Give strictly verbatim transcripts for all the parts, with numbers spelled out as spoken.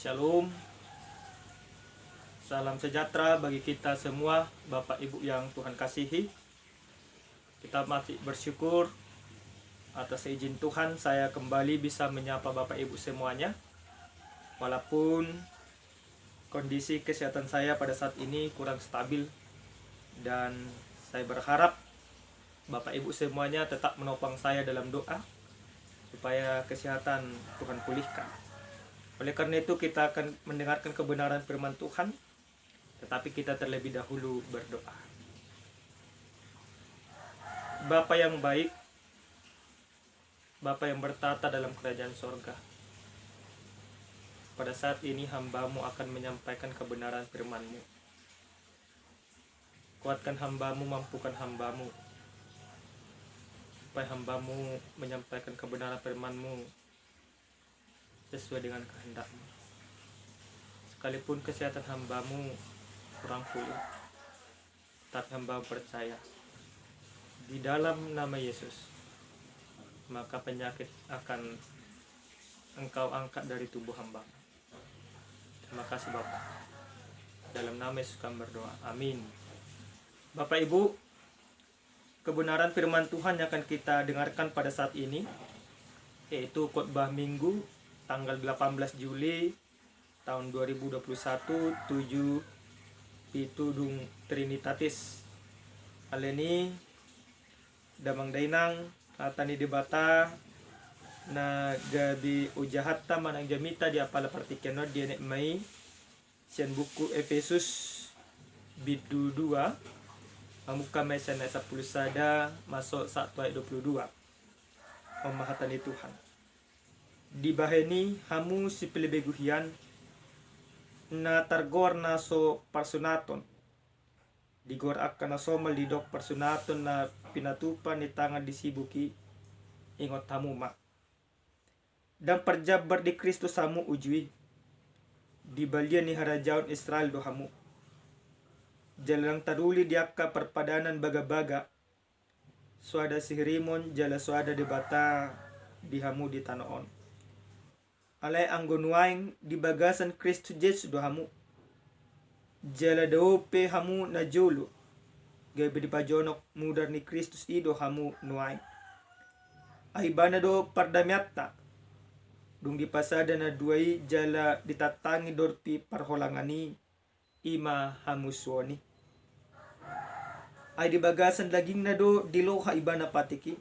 Shalom. Salam sejahtera bagi kita semua, Bapak Ibu yang Tuhan kasihi. Kita masih bersyukur atas izin Tuhan, saya kembali bisa menyapa Bapak Ibu semuanya. Walaupun kondisi kesehatan saya pada saat ini kurang stabil, dan saya berharap Bapak Ibu semuanya tetap menopang saya dalam doa supaya kesehatan Tuhan pulihkan. Oleh karena itu, kita akan mendengarkan kebenaran firman Tuhan, tetapi kita terlebih dahulu berdoa. Bapa yang baik, Bapa yang bertahta dalam kerajaan sorga, pada saat ini hamba-Mu akan menyampaikan kebenaran firman-Mu. Kuatkan hamba-Mu, mampukan hamba-Mu, supaya hamba-Mu menyampaikan kebenaran firman-Mu sesuai dengan kehendak-Mu. Sekalipun kesehatan hamba-Mu kurang pulih, tapi hamba-Mu percaya, di dalam nama Yesus, maka penyakit akan Engkau angkat dari tubuh hamba. Terima kasih, Bapa. Dalam nama Yesus kami berdoa. Amin. Bapak Ibu, kebenaran firman Tuhan yang akan kita dengarkan pada saat ini, yaitu khotbah Minggu tanggal delapan belas Juli tahun dua ribu dua puluh satu, tujuh pitu dung Trinitatis. Alani, damang dainang, hata ni Debata na gabe ujahanta manang jamita di apala partingkian on dienet ma i sian buku Efesus bindu dua, mamungka ma i sian ayat sampulu sada masuk sahat tu ayat dua puluh dua. On ma hata ni Tuhan. Dibahen i hamu sipelebegu hian, na targoar na so parsunaton, digoar angka na somal didok parsunaton na pinatupa ni tangan di sibuk i, ingot hamu ma. Ndang parjambar di Kristus hamu uju i, di balian ni harajaon Israel do hamu. Jala ndang taruli di angka parpadanan bagabaga, soada sihirimon jala soada Debata di hamu di tano on. Alai anggo nuaeng di bagasan Kristus Jesus do hamu. Jala dao pe hamu na jolo, gabe dipajonok mudar ni Kristus i do hamu nuaeng. Ai Ibana do pardameanta. Dung dipasada na dua i jala ditantangi dorpi parholangan i, i ma hamusuon i. Ai di bagasan dagingna do diloha Ibana patik i,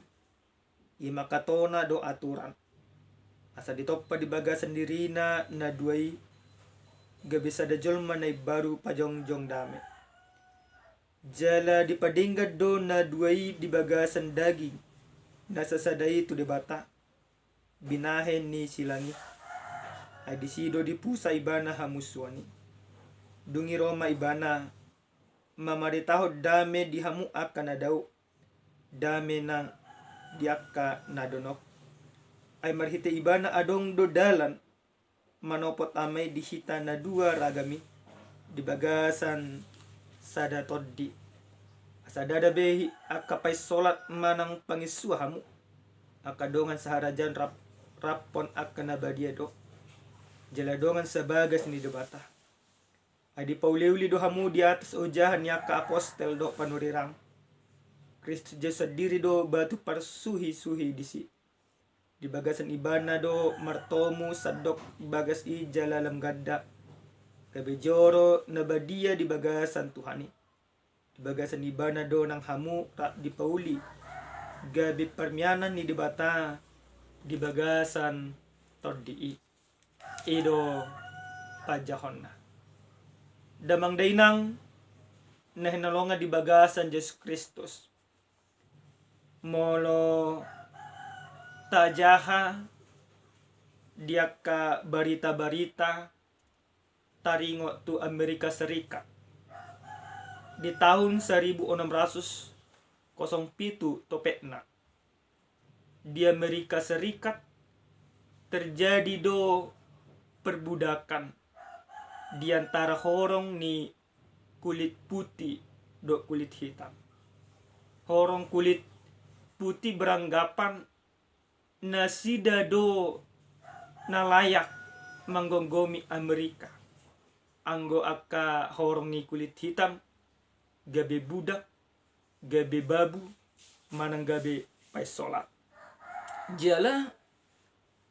i ma angka tona dohot aturan, asa ditompa di bagasan dirina na dua i, gabe sada jolma na imbaru pajongjong dame. Jala dipadenggan do na dua i di bagasan daging na sasada i tu Debata, binahen ni silang i. Ai disi do dipusa Ibana hamusuon i. Dung i ro ma Ibana mamaritahon dame di hamu angka na dao, dame nang di angka na donok. Ai marhite Ibana adong do dalan manopot Ama i di hita na dua ragam i di bagasan sada tondi. Asa ndada be angka painsolat manang panginsua hamu, angka dongan saharajaon rap-, raphon angka na badia do, jala dongan sabagas ni Debata. Ai dipauliuli do hamu di atas ojahan ni angka apostel dohot panurirang. Kristus Jesus sandiri do batu parsuhisuhi disi. Di bagasan Ibana do martomu sandok bagas i jala lam ganda, gabe joro na badia di bagasan Tuhan i. Di bagasan Ibana do nang hamu rap dipauli gabe parmianan ni Debata di bagasan tondi i. I do panjahonna. Damang dainang na hinaholongan di bagasan Jesus Kristus, molo tajaha di angka barita-barita taringot tu Amerika Serikat di tahun saribu onom ratus kosong pitu topetna, di Amerika Serikat terjadi do perbudakan di antara horong ni kulit putih dohot kulit hitam. Horong kulit putih beranggapan nasida do na layak manggomgomi Amerika. Anggo angka horong ni kulit hitam, gabe budak, gabe babu, manang gabe painsolat. Jala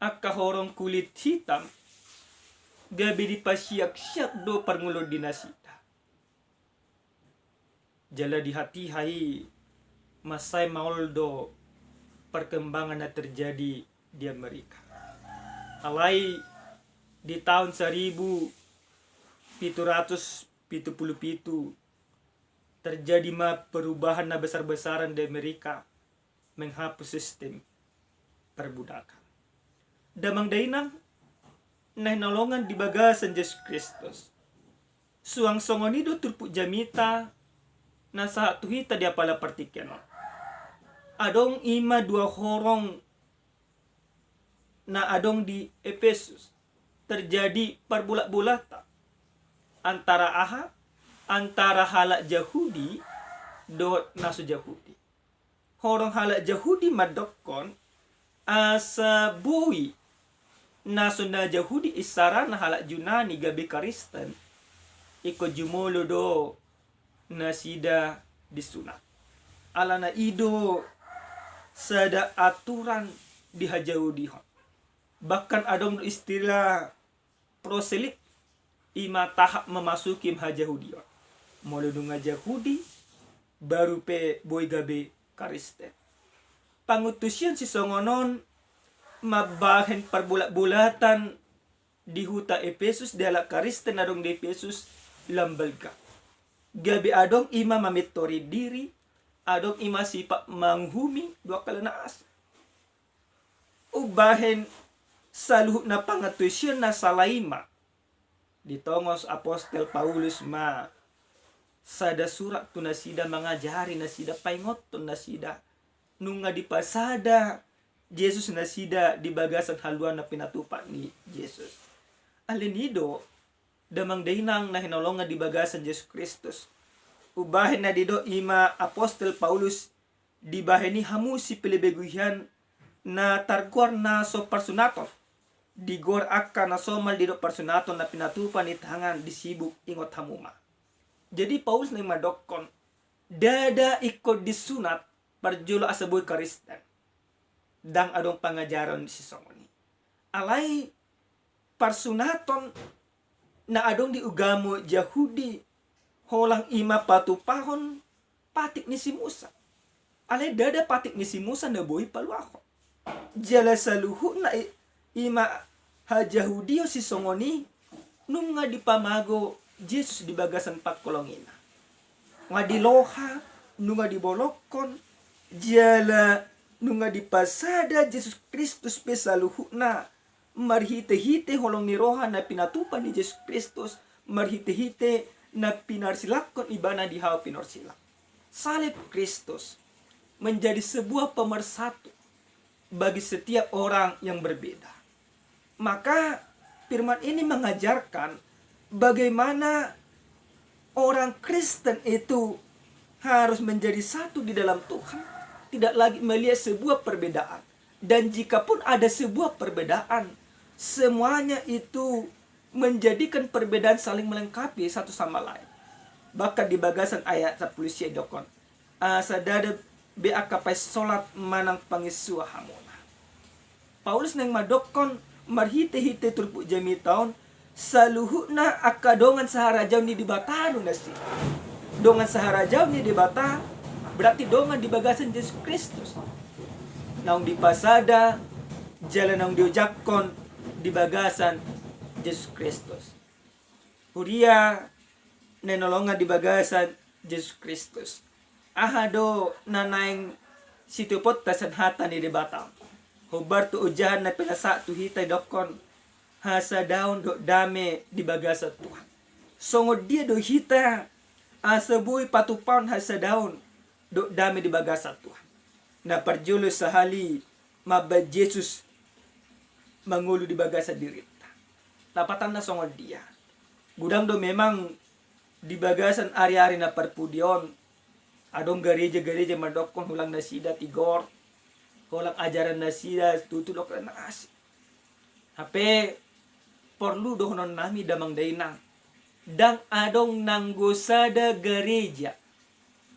angka horong kulit hitam, gabe dipasiaksiak do parngoluon di nasida. Jala di hatiha i mansai maol do perkembangan na terjadi di Amerika. Alai di tahun seribu pitu ratus pitu puluh pitu terjadi ma perubahan na besar-besaran di Amerika, menghapus sistem perbudakan. Damang dainang na hinaholongan di bagasan Jesus Kristus. Suang songon i do turpuk jamita na sahat tu hita di apala partingkian on. Adong i ma dua horong na adong di Epesus, terjadi parbolatbolatan antara aha? Antara halak Jahudi dohot na so Jahudi. Horong halak Jahudi mandokkon asa boi na so na Jahudi, isarana halak Junani, gabe Kristen, ingkon jumolo do nasida disunat. Alana i do sada aturan di hajahudihon. Bahkan adong do istilah proselit, i ma tahap memasuki hajahudion. Molo nunga Jahudi, baru pe boi gabe Kristen. Panguntusion sisongon on mambahen parbolatbolatan di huta Epesus, di halak Kristen na adong di Epesus, lam balga. Gabe adong i ma mamintori diri, adong i ma sipat manguhumi dua kali na asing. Umbahen saluhutna pangantusion na sala i ma ditongos apostel Paulus ma sada surat tu nasida, mangajari nasida, paingothon nasida, nunga dipasada Jesus nasida di bagasan haluaon na pinatupa ni Jesus. Alani i do, damang dainang na hinaholongan di bagasan Jesus Kristus, umbahen na didok i ma apostel Paulus, dibahen i hamu sipelebegu hian na targoar na so parsunaton, digoar angka na somal didok parsunaton na pinatupa ni tangan, disibuk, ingot hamu ma. Jadi Paulus naeng mandokkon, ndada ingkon disunat parjolo asa boi Kristen. Ndang adong pangajaran sisongon i. Alai parsunaton na adong di ugamo Jahudi, holan i ma patupahon patik ni si Musa. Alai ndada patik ni si Musa na boi paluahon. Jala saluhutna i, i ma hajahudion sisongon i, nunga dipamago Jesus di bagasan pangkolongina. Nunga diloha, nunga dibolongkon, jala nunga dipasada Jesus Kristus pe saluhutna marhitehite holong ni roha na pinatupa ni Jesus Kristus, marhitehite na pinarsilakkon ibana di hau pinorsilak. Salib Kristus menjadi sebuah pemersatu bagi setiap orang yang berbeda. Maka firman ini mengajarkan bagaimana orang Kristen itu harus menjadi satu di dalam Tuhan, tidak lagi melihat sebuah perbedaan. Dan jikapun ada sebuah perbedaan, semuanya itu menjadikan perbedaan saling melengkapi satu sama lain. Bahkan di bagasan ayat sampulu sia didokkon, asa ndada be angka painsolat manang panginsua hamuna. Paulus naeng mandokkon marhitehite turpuk jamita on, saluhutna angka dongan saharajaon ni Debata do nasida. Dongan saharajaon ni Debata berarti dongan di bagasan Jesus Kristus. Naung dipasada, jala naung diojakkon di bagasan Jesus Kristus. Huria na hinaholongan di bagasan Jesus Kristus. Aha do na naeng sitiopon ta sian hata ni Debata? Hombar tu ojahan na pinasahat tu hita didokkon hasadaon dohot dame di bagasan Tuhan. Songon dia do hita asa boi patupahon hasadaon dohot dame di bagasan Tuhan? Na parjolo sahali mambahen Jesus mangolu di bagasan dirinta. Lapatanna songon dia? Godang do memang di bagasan ariari na parpudi on adong gareja-gareja mandokkon holan nasida tigor, holan ajaran nasida tutu dohot na asing. Hape porlu dohononnami damang dainang, ndang adong nanggo sada gareja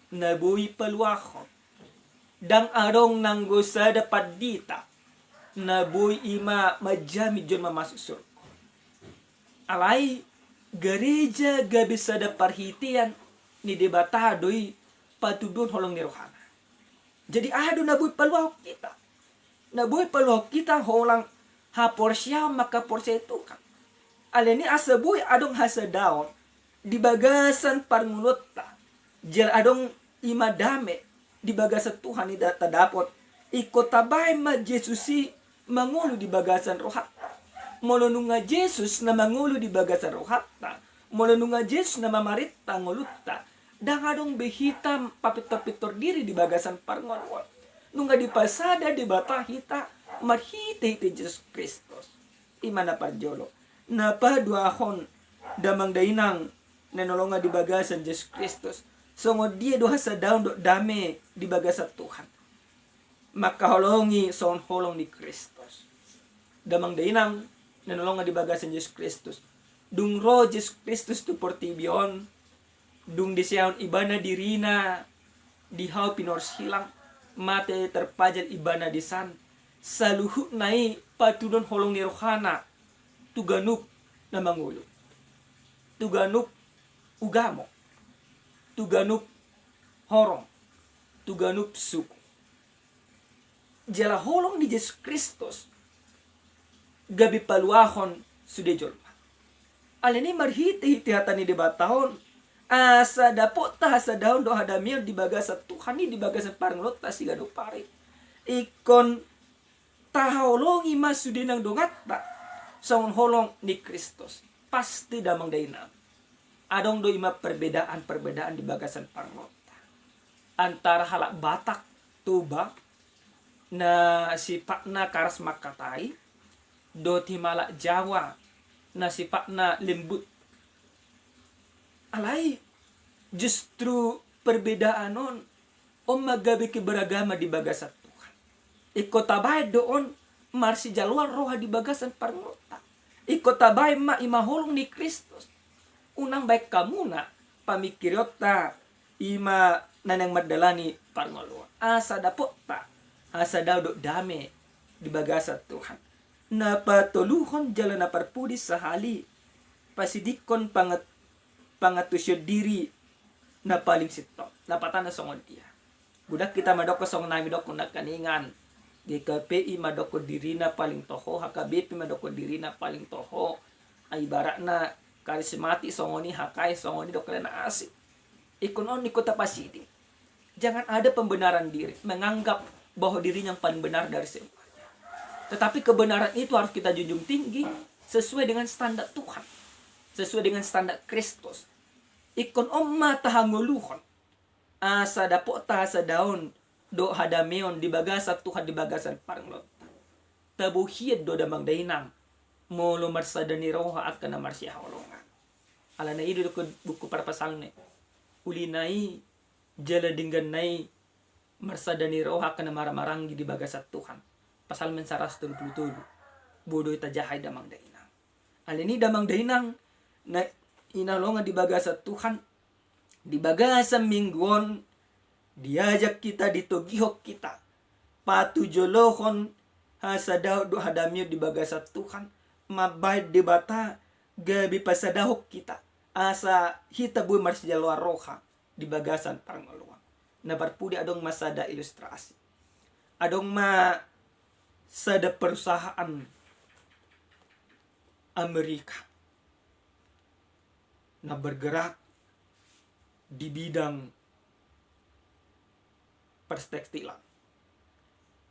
na boi paluahon. Ndang adong nanggo sada pandita na boi ima manjamin jolma masuk surgo. Alai gareja gabe sada parhitean ni Debata do i patuduhon holong ni rohana. Jadi aha do na boi paluahon hita? Na boi paluahon hita holan haporseaon mangkaporseai Tuhan. Alani i asa boi adong hasadaon di bagasan parngoluonta, jala adong ima dame di bagasan Tuhan i da-, tadapot, ingkon tabaen ma Jesus i mangolu di bagasan rohanta. Molo nunga Jesus na mangolu di bagasan rohanta, molo nunga Jesus na mamarenta ngolunta, ndang adong be hita papintor-pintor diri di bagasan parngoluon. Nunga dipasada Debata hita marhite-hite Jesus Kristus. Ima na parjolo. Na paduahon, damang dainang na hinaholongan di bagasan Jesus Kristus, songon dia do hasadaon dohot dame di bagasan Tuhan? Mangkaholongi songon holong ni Kristus. Damang dainang na hinaholongan di bagasan Jesus Kristus, dung ro Jesus Kristus tu portibi on, dung diseahon ibana dirina di hau pinorsilang, mate terpajal ibana di san, saluhutna i patuduhon holong ni rohana tu ganup na mangolu, tu ganup ugamo, tu ganup horong, tu ganup suku. Jala holong ni Jesus Kristus gabe paluahon sude jolma. Alani i marhite-hite hata ni Debata on, asa dapotta hasadaon dohot hadameon di bagasan Tuhan i di bagasan parngoluonta siganup ari. Ingkon tahaholongi ma sude nang donganta songon holong ni Kristus. Pasti damang dainang, adong do ima perbedaan-perbedaan di bagasan parngoluonta antara halak Batak, Toba, na sifatna karas mangkatai, dohot ima halak Jawa na sifatna lembut. Alai justru perbedaan on, on ma gabe keberagaman di bagasan Tuhan. Ingkon tabaen do on marsijaloan roha di bagasan parngoluonta. Ingkon tabaen ma ima holong ni Kristus. Unang baen hamuna pamingkirionta ima na naeng mandalani parngoluon. Asa dapotta hasadaon dohot dame di bagasan Tuhan. Na patoluhon jala na parpudi sahali, pasidingkon pangat-, pangantusion diri na paling sintong. Lapatanna songon dia? Godang hita mandokkon songon na nidokkon nangkaningan. G K P I mandokkon dirina paling toho, H K B P mandokkon dirina paling toho. Ibaratna karismatik songon i, H K I songon i, dohot na asing. Ingkon on, ingkon tapasiding. Jangan ada pembenaran diri, menganggap bahwa dirinya yang paling benar dari semuanya. Tetapi kebenaran itu harus kita junjung tinggi sesuai dengan standar Tuhan, sesuai dengan standar Kristus. Ingkon on ma tahangoluhon, asa dapotta hasadaon dohot hadameon di bagasan Tuhan, di bagasan parngoluonta. Tabo hian do damang dainang molo marsada ni roha angka na marsihaholongan. Alana i do didok buku Parpsalmen, uli na i jala denggan na i marsada ni roha angka na marhahamaranggi di bagasan Tuhan. Psalmen saratus tolu pulu tolu. Boi do i tajaha i damang dainang. Alani i damang dainang na hinaholongan di bagasan Tuhan, di bagasan minggu on diajak hita, ditogihon hita patujolohon hasadaon dohot hadameon di bagasan Tuhan, mambahen Debata gabe pasadahon hita asa hita boi marsijaloan roha di bagasan parngoluon. Na parpudi, adong ma sada ilustrasi. Adong ma sada perusahaan Amerika na bergerak di bidang pertekstilan.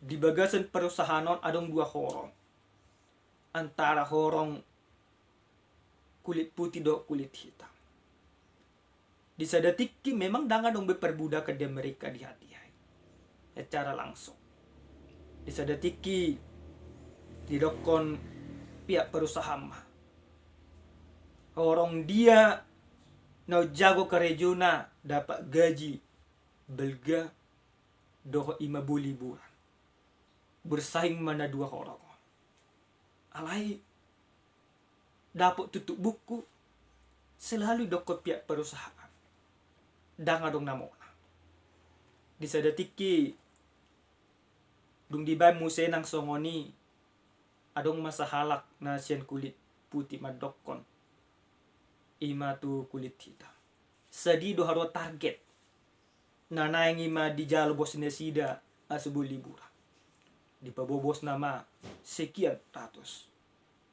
Di bagasan perusahaan on adong dua horong, antara horong kulit putih dohot kulit hitam. Di sada tingki memang ndang adong be perbudakan di Amerika di hatiha i secara langsung. Di sada tingki didokkon pihak perusahaan ma, horong dia na umjago karejona dapat gaji balga dohot ima bo liburan. Bersaing ma na dua horong on. Alai dapot tutup buku, selalu didokkon pihak perusahaan. Ndang adong na mona. Di sada tingki dung dibaen muse nang songon i, adong ma sahalak na sian kulit putih mandokkon, i ma tu kulit hitam. Sadi do haroa target na naeng i ma dijalo bos nasida asa boi liburan. Dipaboa bosna ma sekian ratus.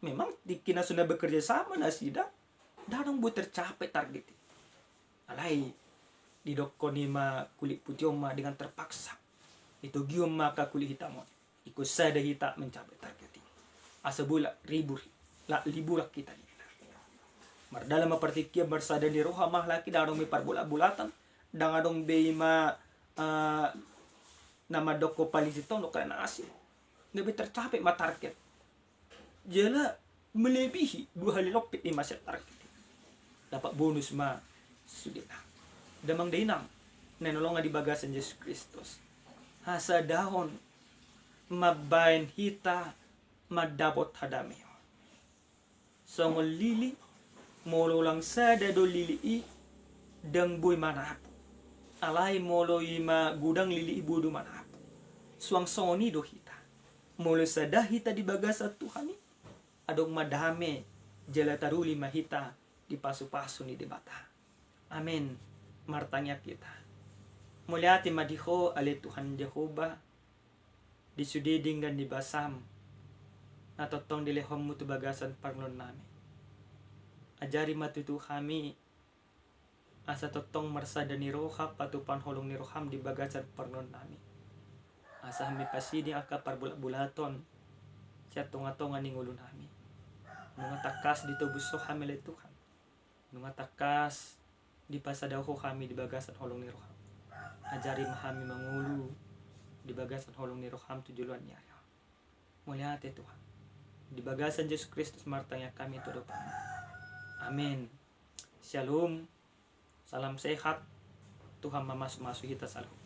Memang tingki na so na bekerja sama nasida, ndang adong boi tercapai target i. Alai didokkon i ma kulit putih on ma dengan terpaksa, itogihon ma angka kulit hitam on. Ingkon sada hita mencapai target i. Asa boi lak libur, lak liburan hita ninna. Mardalan ma partingkian, marsada ni roha ma halak i, ndang adong be parbolatbolatan, ndang adong be i ma, eh, na mandokkon paling sintong do kena hasil. Gabe tercapai ma target. Jala melebihi dua hali lompit i ma sian target i. Dapat bonus ma sudena. Damang dainang na hinaholongan di bagasan Jesus Kristus, hasadaon mambaen hita mandapot hadameon. Songon lili, molo lang sada do lili i, ndang boi manapu. Alai molo i ma godang lili i, boi do manapu. Suang songon i do hita. Molo sada hita di bagasan Tuhan i, adong ma dame, jala taruli ma hita di pasupasu ni Debata. Amen. Martangiang hita. Mauliate ma di Ho ale Tuhan Jahowa, di sude denggan ni basam na tongtong dilehonmu tu bagasan parngoluonnami. Ajari ma tutu hami asa tongtong marsada ni roha patupaon holong ni roham di bagasan parngoluonnami, asa hami pasiding angka parbolatbolaton sian tongatonga ni ngolunami. Nunga tangkas ditobus Ho hami ale Tuhan. Nunga tangkas dipasada Ho hami di bagasan holong ni roham. Ajari ma hami mangolu di bagasan holong ni roham tu joloan ni ari on. Mauliate Tuhan. Di bagasan Jesus Kristus martangiang hami tu adopanmu. Amen. Shalom. Salam sehat. Tuhan mamasumasu hita saluhut.